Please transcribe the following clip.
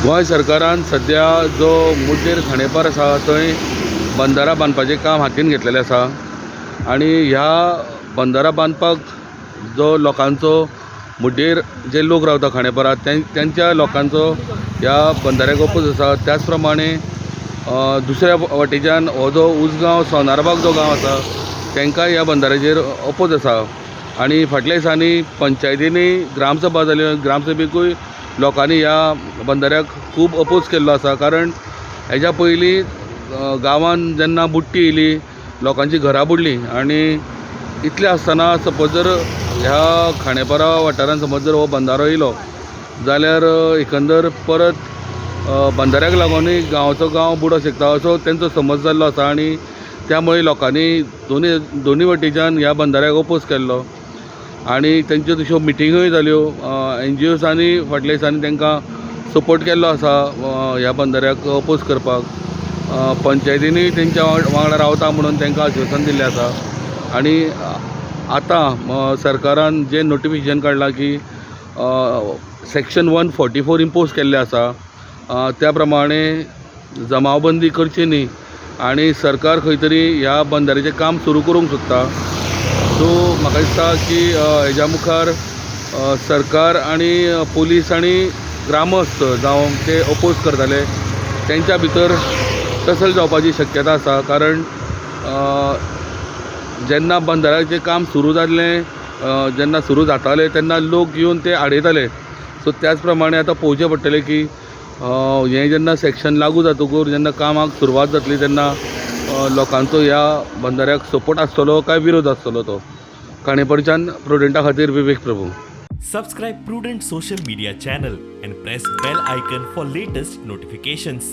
गोंय सरकारान सद्या जो मुड्डेर खांडेपार आसा थंय बंदारा बांदपाचें काम हातीन घेतलेलें आसा आनी ह्या बंदारा बांदपाक जो लोकांचो मुड्डेर जे लोक रावता खांडेपारात तेंच्या लोकांचो ह्या बंदाऱ्याक ओपोज आसा. त्याच प्रमाणे दुसऱ्या वटेच्यान हो जो उसगांव सोनारबाग जो गांव आसा तांकांय ह्या बंदाऱ्याचेर ओपोज आसा. आनी फाटल्या दिसांनी पंचायतींनी ग्रामसभा जाल्यो, ग्रामसभेकूय लोकांनी ह्या बंदाऱ्याक खूब अपोज केल्लो आसा. कारण हेज्या पयलीं गांवांत जेन्ना बुडटी येयली लोकांची घरां बुडलीं आनी इतलें आसतना सपोज जर ह्या खांडेपारा वाठारांत समज जर हो बंदारो येयलो जाल्यार एकंदर परत बंदाऱ्याक लागूनय गांवाचो गांव बुडोंक शकता असो तेंचो समज जाल्लो आसा. आनी त्यामुळे लोकांनी दोनी वटेच्यान ह्या बंदाऱ्याक ओपोज केल्लो आनी तेंच्यो तश्यो मिटिंगूय जाल्यो. एनजीओसांनी फाटल्या दिसांनी तांकां सपोर्ट केल्लो आसा ह्या बंदाऱ्याक ओपोज करपाक. पंचायतींनी तेंच्या वांगडा रावता म्हणून तांकां आश्वासन दिल्लें आसा. आनी आतां सरकारान जें नोटिफिकेशन काडलां की सेक्शन 144 इम्पोज केल्लें आसा त्या प्रमाणे जमावबंदी करची न्ही आनी सरकार खंय तरी ह्या बंदाऱ्याचें काम सुरू करूंक सोदता. सो म्हाका दिसता की हेज्या मुखार सरकार आनी पुलीस आनी ग्रामस्थ जावं ते ओपोज करताले तेंच्या भितर टसल जावपाची शक्यता आसा. कारण जेन्ना बंदाऱ्याचें काम सुरू जाल्लें, जेन्ना सुरू जातालें तेन्ना लोक येवन ते आडयताले. सो त्याच प्रमाणे आतां पळोवचें पडटलें की हें जेन्ना सेक्शन लागू जातकूर जेन्ना कामाक सुरवात जातली तेन्ना लोकांचो ह्या बंदाऱ्याक सपोर्ट आसतलो काय विरोध आसतलो तो. खांडेपारच्यान प्रुडंटा खातीर Vivek Prabhu. Subscribe Prudent social media channel and press bell icon for latest notifications.